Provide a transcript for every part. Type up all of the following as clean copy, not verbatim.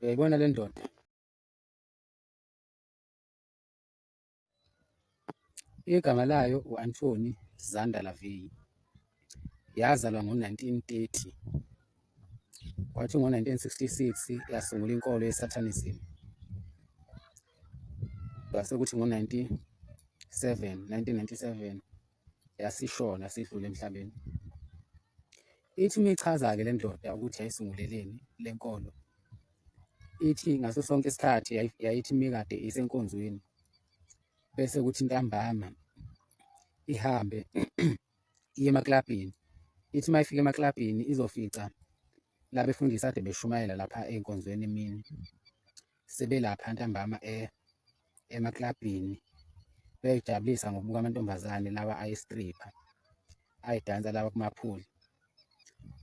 Uyayibona le ndoda? Igama layo u-Anthony Zander LaVey. Yazalwa ngo-1930, kwathi ngo-1966 yasungula inkolo ye-Satanism. Kwase kuthi ngo-1997 yasishona, sidlule emhlabeni. Ithi uma ichaza-ke le ndoda ukuthi yayisunguleleni le nkolo, ithi ngaso sonke isikhathi yayithi mikade isenkonzweni, bese kuthi ntambama ihambe iye emaklabhini. Ithi uma ifika emaklabhini izofica labefundisi ade beshumayela lapha ey'nkonzweni emini, sebelapha ntambama emaklabhini bey'jabulisa ngokubuka amantombazane lawa ayi-stripper, ayidansa lawa kumaphuli.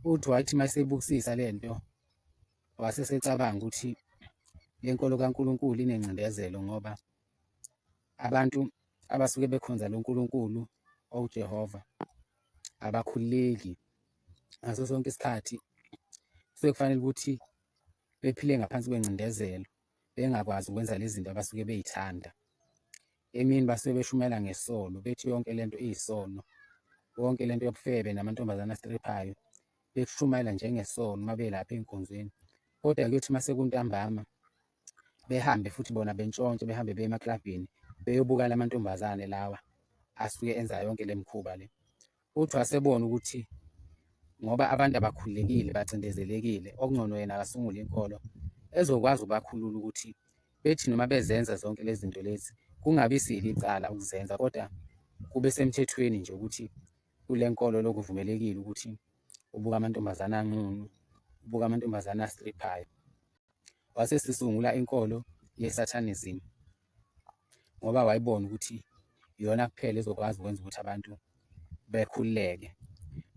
Uthi wathi uma esebukisisa le nto wase esecabanga ukuthi le nkolo kaNkulunkulu inengcindezelo ngoba abantu abasuke bekhonza lo Nkulunkulu owuJehova abakhululeki ngaso sonke isikhathi, kusuke kufanele ukuthi bephile ngaphansi kwengcindezelo, bengakwazi ukwenza lezi zinto abasuke bey'thanda. Emini basuke beshumayela ngesono, bethi yonke lento iyisono, yonke lento yobufebe namantombazane astriphayo bekushumayela njengesono uma belapha ey'nkonzweni. Kodwa kuyothi uma sekuntambama behambe futhi bona bentshontshe, behambe beye emaklabhini beyobuka la mantombazane lawa asuke enza yonke le mikhuba le. Uthi wasebona ukuthi ngoba abantu abakhululekile bacindezelekile, okungcono yena akasungule inkolo ezokwazi ukubakhulula ukuthi bethi noma bezenza zonke lezi zinto lezi kungabi silo icala ukuzenza, kodwa kube semthethweni nje ukuthi kule nkolo lokhu kuvumelekile ukuthi ubuke amantombazane anqunu, ubuke amantombazane astriphayo. Wase sisungula inkolo ye-Satanism ngoba wayebona ukuthi iyona kuphela ezokwazi ukwenza ukuthi abantu bekhululeke,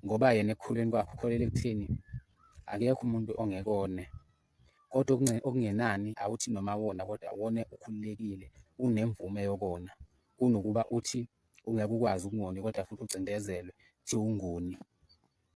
ngoba yena ekukhuleni kwakhe ukholelwa ekutheni akekho umuntu ongeke one, kodwa okungenani awuthi noma wona kodwa wone ukhululekile unemvume yokona, kunokuba uthi ungeke ukwazi ukungoni kodwa futhi ucindezelwe kuthiwe ungoni.